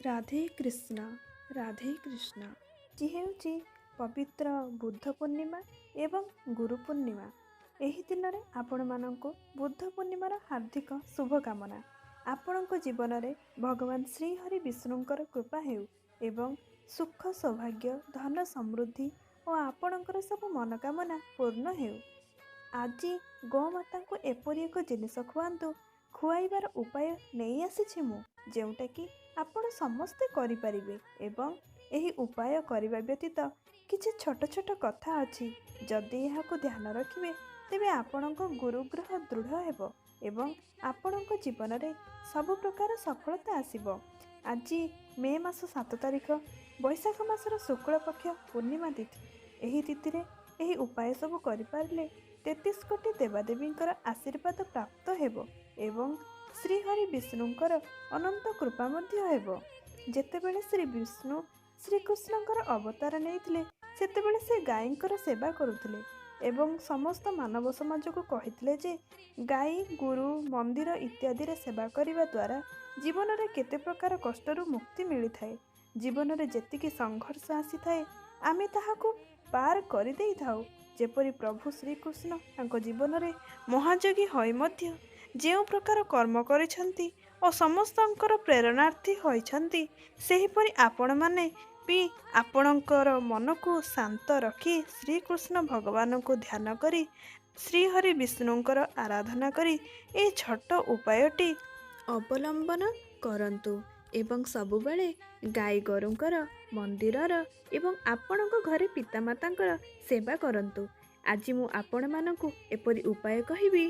ରାଧେ କୃଷ୍ଣ, ରାଧେ କୃଷ୍ଣ। ଆଜି ହେଉଛି ପବିତ୍ର ବୁଦ୍ଧ ପୂର୍ଣ୍ଣିମା ଏବଂ ଗୁରୁ ପୂର୍ଣ୍ଣିମା। ଏହି ଦିନରେ ଆପଣମାନଙ୍କୁ ବୁଦ୍ଧ ପୂର୍ଣ୍ଣିମାର ହାର୍ଦ୍ଦିକ ଶୁଭକାମନା। ଆପଣଙ୍କ ଜୀବନରେ ଭଗବାନ ଶ୍ରୀହରି ବିଷ୍ଣୁଙ୍କର କୃପା ହେଉ ଏବଂ ସୁଖ, ସୌଭାଗ୍ୟ, ଧନ ସମୃଦ୍ଧି ଓ ଆପଣଙ୍କର ସବୁ ମନୋକାମନା ପୂର୍ଣ୍ଣ ହେଉ। ଆଜି ଗୋମାତାଙ୍କୁ ଏପରି ଏକ ଜିନିଷ ଖୁଆନ୍ତୁ, ଖୁଆଇବାର ଉପାୟ ନେଇ ଆସିଛି ମୁଁ, ଯେଉଁଟାକି ଆପଣ ସମସ୍ତେ କରିପାରିବେ। ଏବଂ ଏହି ଉପାୟ କରିବା ବ୍ୟତୀତ କିଛି ଛୋଟ ଛୋଟ କଥା ଅଛି, ଯଦି ଏହାକୁ ଧ୍ୟାନ ରଖିବେ ତେବେ ଆପଣଙ୍କ ଗୁରୁଗ୍ରହ ଦୃଢ଼ ହେବ ଏବଂ ଆପଣଙ୍କ ଜୀବନରେ ସବୁ ପ୍ରକାର ସଫଳତା ଆସିବ। ଆଜି ମେ ମାସ 7 ତାରିଖ, ବୈଶାଖ ମାସର ଶୁକ୍ଳପକ୍ଷ ପୂର୍ଣ୍ଣିମା ତିଥି। ଏହି ତିଥିରେ ଏହି ଉପାୟ ସବୁ କରିପାରିଲେ 33 କୋଟି ଦେବାଦେବୀଙ୍କର ଆଶୀର୍ବାଦ ପ୍ରାପ୍ତ ହେବ ଏବଂ ଶ୍ରୀହରି ବିଷ୍ଣୁଙ୍କର ଅନନ୍ତ କୃପା ମଧ୍ୟ ହେବ। ଯେତେବେଳେ ଶ୍ରୀ ବିଷ୍ଣୁ ଶ୍ରୀକୃଷ୍ଣଙ୍କର ଅବତାର ନେଇଥିଲେ, ସେତେବେଳେ ସେ ଗାଈଙ୍କର ସେବା କରୁଥିଲେ ଏବଂ ସମସ୍ତ ମାନବ ସମାଜକୁ କହିଥିଲେ ଯେ ଗାଈ, ଗୁରୁ, ମନ୍ଦିର ଇତ୍ୟାଦିରେ ସେବା କରିବା ଦ୍ୱାରା ଜୀବନରେ କେତେ ପ୍ରକାର କଷ୍ଟରୁ ମୁକ୍ତି ମିଳିଥାଏ। ଜୀବନରେ ଯେତିକି ସଂଘର୍ଷ ଆସିଥାଏ, ଆମେ ତାହାକୁ ପାର କରିଦେଇଥାଉ। ଯେପରି ପ୍ରଭୁ ଶ୍ରୀକୃଷ୍ଣ ତାଙ୍କ ଜୀବନରେ ମହାଯୋଗୀ ହୋଇ ମଧ୍ୟ ଯେଉଁ ପ୍ରକାର କର୍ମ କରିଛନ୍ତି ଓ ସମସ୍ତଙ୍କର ପ୍ରେରଣାର୍ଥୀ ହୋଇଛନ୍ତି, ସେହିପରି ଆପଣମାନେ ବି ଆପଣଙ୍କର ମନକୁ ଶାନ୍ତ ରଖି ଶ୍ରୀକୃଷ୍ଣ ଭଗବାନଙ୍କୁ ଧ୍ୟାନ କରି, ଶ୍ରୀହରି ବିଷ୍ଣୁଙ୍କର ଆରାଧନା କରି ଏହି ଛୋଟ ଉପାୟଟି ଅବଲମ୍ବନ କରନ୍ତୁ ଏବଂ ସବୁବେଳେ ଗାଈ ଗୋରୁଙ୍କର, ମନ୍ଦିରର ଏବଂ ଆପଣଙ୍କ ଘରେ ପିତାମାତାଙ୍କର ସେବା କରନ୍ତୁ। ଆଜି ମୁଁ ଆପଣମାନଙ୍କୁ ଏପରି ଉପାୟ କହିବି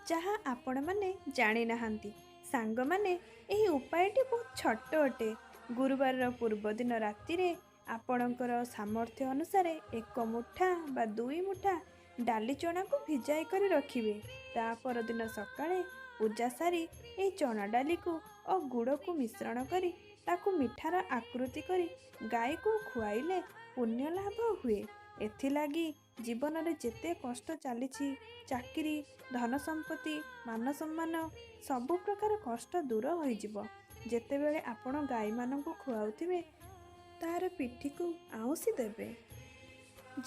ଯାହା ଆପଣମାନେ ଜାଣିନାହାନ୍ତି। ସାଙ୍ଗମାନେ, ଏହି ଉପାୟଟି ବହୁତ ଛୋଟ ଅଟେ। ଗୁରୁବାରର ପୂର୍ବଦିନ ରାତିରେ ଆପଣଙ୍କର ସାମର୍ଥ୍ୟ ଅନୁସାରେ 1 ମୁଠା ବା 2 ମୁଠା ଡାଲି ଚଣାକୁ ଭିଜାଇ କରି ରଖିବେ। ତା ପରଦିନ ସକାଳେ ପୂଜା ସାରି ଏହି ଚଣା ଡାଲିକୁ ଓ ଗୁଡ଼କୁ ମିଶ୍ରଣ କରି ତାକୁ ମିଠାର ଆକୃତି କରି ଗାଈକୁ ଖୁଆଇଲେ ପୁଣ୍ୟ ଲାଭ ହୁଏ। ଏଥିଲାଗି ଜୀବନରେ ଯେତେ କଷ୍ଟ ଚାଲିଛି, ଚାକିରି, ଧନ ସମ୍ପତ୍ତି, ମାନ ସମ୍ମାନ, ସବୁ ପ୍ରକାର କଷ୍ଟ ଦୂର ହୋଇଯିବ। ଯେତେବେଳେ ଆପଣ ଗାଈମାନଙ୍କୁ ଖୁଆଉଥିବେ, ତାର ପିଠିକୁ ଆଉଁସି ଦେବେ।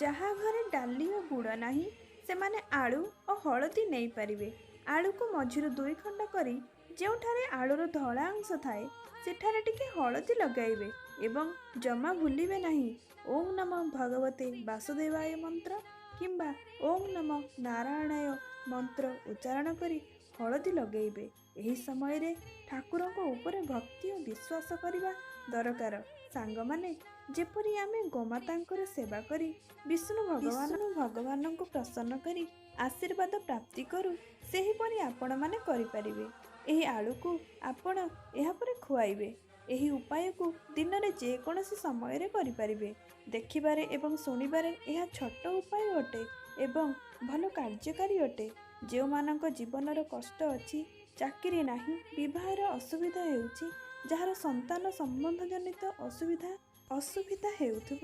ଯାହା ଘରେ ଡାଲି ଓ ଗୁଡ଼ ନାହିଁ, ସେମାନେ ଆଳୁ ଓ ହଳଦୀ ନେଇପାରିବେ। ଆଳୁକୁ ମଝିରୁ 2 ଖଣ୍ଡ କରି ଯେଉଁଠାରେ ଆଳୁର ଧଳା ଅଂଶ ଥାଏ, ସେଠାରେ ଟିକେ ହଳଦୀ ଲଗାଇବେ ଏବଂ ଜମା ଭୁଲିବେ ନାହିଁ ଓಂ ନମ ଭଗବତେ ବାସୁଦେବାୟ ମନ୍ତ୍ର କିମ୍ବା ଓಂ ନମ ନାରାୟଣାୟ ମନ୍ତ୍ର ଉଚ୍ଚାରଣ କରି ହଳଦୀ ଲଗାଇବେ। ଏହି ସମୟରେ ଠାକୁରଙ୍କ ଉପରେ ଭକ୍ତି ଓ ବିଶ୍ୱାସ କରିବା ଦରକାର। ସାଙ୍ଗମାନେ, ଯେପରି ଆମେ ଗୋମାତାଙ୍କର ସେବା କରି ବିଷ୍ଣୁ ଭଗବାନଙ୍କୁ ପ୍ରସନ୍ନ କରି ଆଶୀର୍ବାଦ ପ୍ରାପ୍ତି କରୁ, ସେହିପରି ଆପଣମାନେ କରିପାରିବେ। ଏହି ଆଳୁକୁ ଆପଣ ଏହାପରେ ଖୁଆଇବେ। ଏହି ଉପାୟକୁ ଦିନରେ ଯେକୌଣସି ସମୟରେ କରିପାରିବେ। ଦେଖିବାରେ ଏବଂ ଶୁଣିବାରେ ଏହା ଛୋଟ ଉପାୟ ଅଟେ ଏବଂ ଭଲ କାର୍ଯ୍ୟକାରୀ ଅଟେ। ଯେଉଁମାନଙ୍କ ଜୀବନର କଷ୍ଟ ଅଛି, ଚାକିରି ନାହିଁ, ବିବାହର ଅସୁବିଧା ହେଉଛି, ଯାହାର ସନ୍ତାନ ସମ୍ବନ୍ଧ ଜନିତ ଅସୁବିଧା ହେଉଥିବ,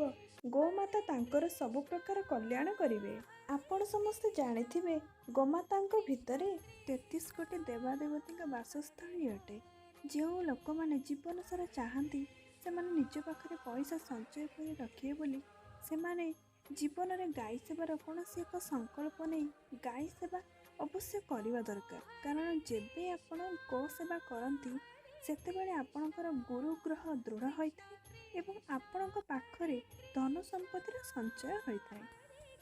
ଗୋମାତା ତାଙ୍କର ସବୁ ପ୍ରକାର କଲ୍ୟାଣ କରିବେ। ଆପଣ ସମସ୍ତେ ଜାଣିଥିବେ ଗୋମାତାଙ୍କ ଭିତରେ 33 କୋଟି ଦେବାଦେବତୀଙ୍କ ବାସସ୍ଥଳୀ ଅଟେ। ଯେଉଁ ଲୋକମାନେ ଜୀବନ ସାରା ଚାହାନ୍ତି ସେମାନେ ନିଜ ପାଖରେ ପଇସା ସଞ୍ଚୟ କରି ରଖିବେ ବୋଲି, ସେମାନେ ଜୀବନରେ ଗାଈ ସେବାର କୌଣସି ଏକ ସଂକଳ୍ପ ନେଇ ଗାଈ ସେବା ଅବଶ୍ୟ କରିବା ଦରକାର। କାରଣ ଯେବେ ଆପଣ ଗୋ ସେବା କରନ୍ତି, ସେତେବେଳେ ଆପଣଙ୍କର ଗୁରୁଗ୍ରହ ଦୃଢ଼ ହୋଇଥାଏ ଏବଂ ଆପଣଙ୍କ ପାଖରେ ଧନ ସମ୍ପତ୍ତିର ସଞ୍ଚୟ ହୋଇଥାଏ।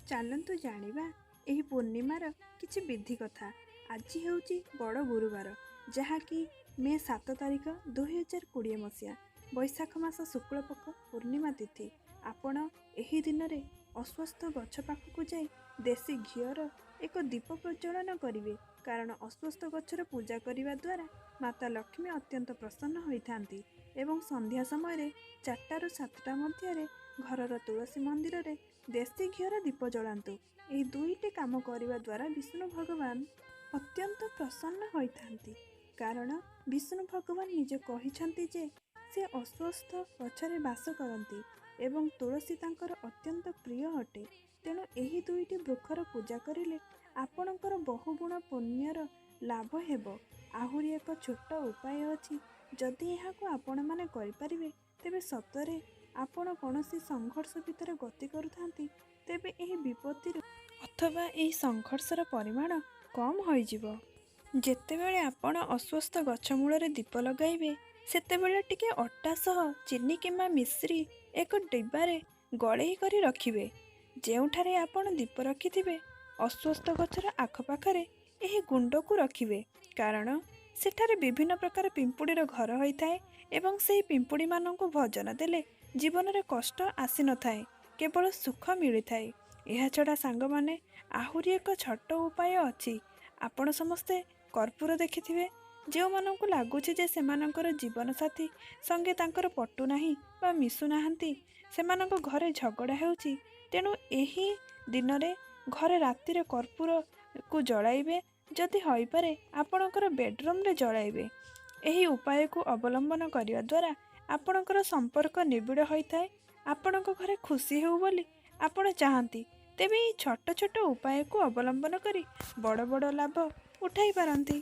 ଚାଲନ୍ତୁ ଜାଣିବା ଏହି ପୂର୍ଣ୍ଣିମାର କିଛି ବିଧି କଥା। ଆଜି ହେଉଛି ବଡ଼ ଗୁରୁବାର, ଯାହାକି ମେ 7 ତାରିଖ 2020 ମସିହା, ବୈଶାଖ ମାସ ଶୁକ୍ଳପକ୍ଷ ପୂର୍ଣ୍ଣିମା ତିଥି। ଆପଣ ଏହି ଦିନରେ ଅଶ୍ୱତ୍ଥ ଗଛ ପାଖକୁ ଯାଇ ଦେଶୀ ଘିଅର ଏକ ଦୀପ ପ୍ରଜ୍ୱଳନ କରିବେ, କାରଣ ଅଶ୍ୱତ୍ଥ ଗଛର ପୂଜା କରିବା ଦ୍ୱାରା ମାତା ଲକ୍ଷ୍ମୀ ଅତ୍ୟନ୍ତ ପ୍ରସନ୍ନ ହୋଇଥାନ୍ତି। ଏବଂ ସନ୍ଧ୍ୟା ସମୟରେ 4ଟାରୁ 7ଟା ମଧ୍ୟରେ ଘରର ତୁଳସୀ ମନ୍ଦିରରେ ଦେଶୀ ଘିଅର ଦୀପ ଜଳାନ୍ତୁ। ଏହି ଦୁଇଟି କାମ କରିବା ଦ୍ୱାରା ବିଷ୍ଣୁ ଭଗବାନ ଅତ୍ୟନ୍ତ ପ୍ରସନ୍ନ ହୋଇଥାନ୍ତି, କାରଣ ବିଷ୍ଣୁ ଭଗବାନ ନିଜେ କହିଛନ୍ତି ଯେ ସେ ଅଶ୍ୱତ୍ଥ ଗଛରେ ବାସ କରନ୍ତି ଏବଂ ତୁଳସୀ ତାଙ୍କର ଅତ୍ୟନ୍ତ ପ୍ରିୟ ଅଟେ। ତେଣୁ ଏହି ଦୁଇଟି ବୃକ୍ଷର ପୂଜା କରିଲେ ଆପଣଙ୍କର ବହୁଗୁଣ ପୁଣ୍ୟର ଲାଭ ହେବ। ଆହୁରି ଏକ ଛୋଟ ଉପାୟ ଅଛି, ଯଦି ଏହାକୁ ଆପଣମାନେ କରିପାରିବେ, ତେବେ ସତରେ ଆପଣ କୌଣସି ସଂଘର୍ଷ ଭିତରେ ଗତି କରୁଥାନ୍ତି, ତେବେ ଏହି ବିପତ୍ତିରୁ ଅଥବା ଏହି ସଂଘର୍ଷର ପରିମାଣ କମ୍ ହୋଇଯିବ। ଯେତେବେଳେ ଆପଣ ଅଶ୍ୱତ୍ଥ ଗଛ ମୂଳରେ ଦୀପ ଲଗାଇବେ, ସେତେବେଳେ ଟିକେ ଅଟା ସହ ଚିନି କିମ୍ବା ମିଶ୍ରି ଏକ ଡିବାରେ ଗଳେଇ କରି ରଖିବେ। ଯେଉଁଠାରେ ଆପଣ ଦୀପ ରଖିଥିବେ, ଅଶ୍ୱତ୍ଥ ଗଛର ଆଖପାଖରେ ଏହି ଗୁଣ୍ଡକୁ ରଖିବେ, କାରଣ ସେଠାରେ ବିଭିନ୍ନ ପ୍ରକାର ପିମ୍ପୁଡ଼ିର ଘର ହୋଇଥାଏ ଏବଂ ସେହି ପିମ୍ପୁଡ଼ିମାନଙ୍କୁ ଭୋଜନ ଦେଲେ ଜୀବନରେ କଷ୍ଟ ଆସିନଥାଏ, କେବଳ ସୁଖ ମିଳିଥାଏ। ଏହାଛଡ଼ା ସାଙ୍ଗମାନେ, ଆହୁରି ଏକ ଛୋଟ ଉପାୟ ଅଛି। ଆପଣ ସମସ୍ତେ କର୍ପୂର ଦେଖିଥିବେ। ଯେଉଁମାନଙ୍କୁ ଲାଗୁଛି ଯେ ସେମାନଙ୍କର ଜୀବନସାଥୀ ସଙ୍ଗେ ତାଙ୍କର ପଟୁନାହିଁ ବା ମିଶୁନାହାନ୍ତି, ସେମାନଙ୍କ ଘରେ ଝଗଡ଼ା ହେଉଛି, ତେଣୁ ଏହି ଦିନରେ ଘରେ ରାତିରେ କର୍ପୂରକୁ ଜଳାଇବେ। ଯଦି ହୋଇପାରେ, ଆପଣଙ୍କର ବେଡ଼ରୁମ୍ରେ ଜଳାଇବେ। ଏହି ଉପାୟକୁ ଅବଲମ୍ବନ କରିବା ଦ୍ୱାରା ଆପଣଙ୍କର ସମ୍ପର୍କ ନିବିଡ଼ ହୋଇଥାଏ। ଆପଣଙ୍କ ଘରେ ଖୁସି ହେଉ ବୋଲି ଆପଣ ଚାହାନ୍ତି, ତେବେ ଏହି ଛୋଟ ଛୋଟ ଉପାୟକୁ ଅବଲମ୍ବନ କରି ବଡ଼ ବଡ଼ ଲାଭ ଉଠାଇ ପାରନ୍ତି।